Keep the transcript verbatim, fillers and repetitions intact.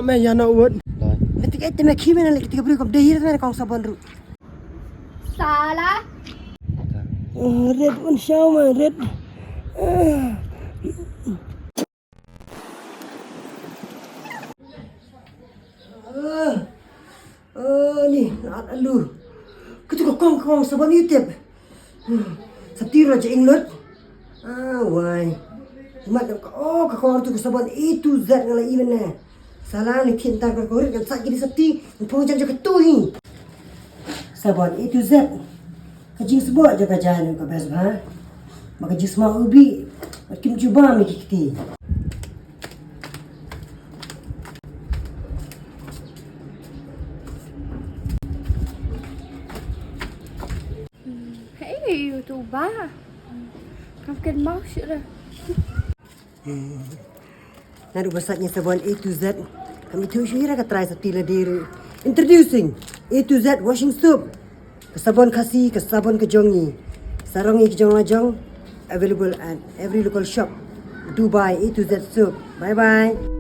Me ya no wot. Dai. Ketika itu me khi me na lek ketika beri kau deh hir na kong sabon ru. Salah. Red un shaw me red. Ah, ni, at alu. Kitu ka kong kong sabon YouTube. Sa tiro je inglut. Ah, wai. Mat ka, oh, ka kong tu ka sabon A to Z nga la i mene. Sala ni thin tar ka korit kan sa kiri sati. Pong jam je ka tu hi. Sabon A to Z. Ka jingsbok jong ka jaiñ ka best bha. Ba ka jingsma ubi. Ba kim juba me ki kti. Hey, tu ba. Kam ken mau sih dah. Naduh ba sait ïa sabon A to Z. Kam ithuh shuh ïa ka trai sa ti la dei ruh. Introducing A to Z washing soap. Ka sabon Khasi, ka sabon ka jong ngi. Sarong ïa ka jong la jong. Available at every local shop. Dubai A to Z soap. Bye bye.